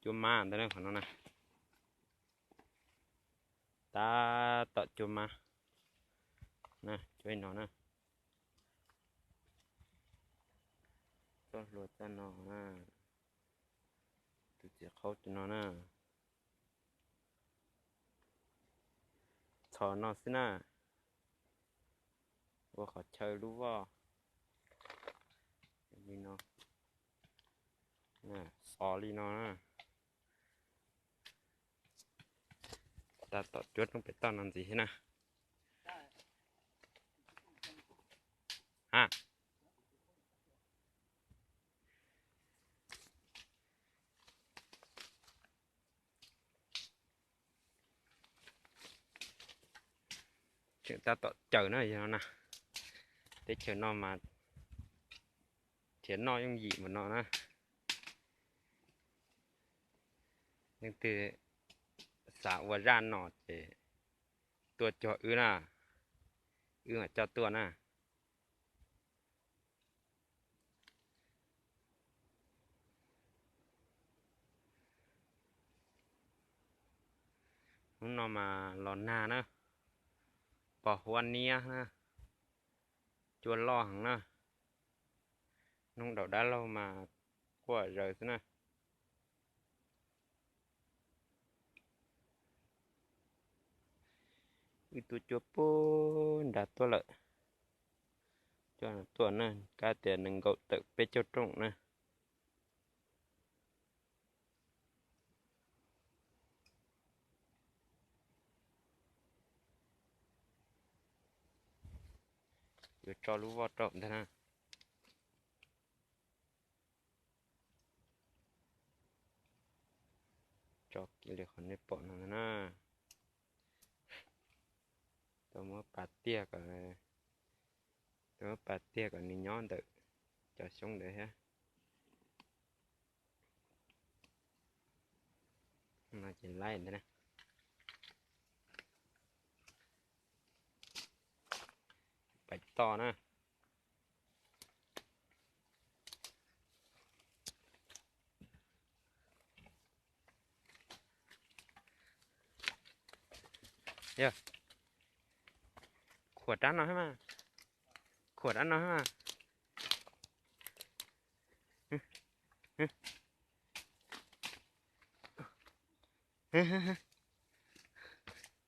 Cua mab ntawd na, qhov no na. Tab tom cua mab na, cua li no na. Txoj hlua txoj no na, tus txiv qaub tus no na. Txhos no xwb na, ua qhov chaw lub voj li no, xov li no na. Tab tom cuab roob pem toj no ntxiv thiab na. A, tseem tab tom caws na yog no na. Teb chaws no mas thiaj noj yooj yim mus no na. Leej twg xav ua zaj no ces tuaj cog wb na, wb mam coj tuaj na. Hnub no mas los nag na, pos huab niab na, cua loj heev na. Hnub daum dab laug mas quaj zaws xwb na. Wb tuaj cua puag nrad tuaj lawm. Cua tuaj na, kab tias nees nkaum tawm peb caug rooj na. Yuav tso lub voj rau ntag na. Tso kiag li qhov nej pom no ntag na. Tau muab pas tiag kom, tau muab pas tiag kom nws nyob ntawm cov xyoob ntawd thiab. No ces laib ntag na. Pais toj na. Yog, khuam rab no thiab mas, khuam rab no thiab mas.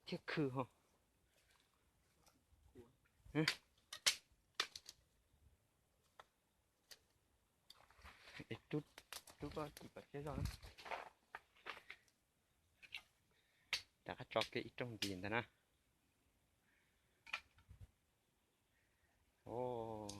Thiab khw ho. Rub, rub koj tsis pom siab zog na. Rov qab tso kiag ib rooj ntxiv ntag na. Os,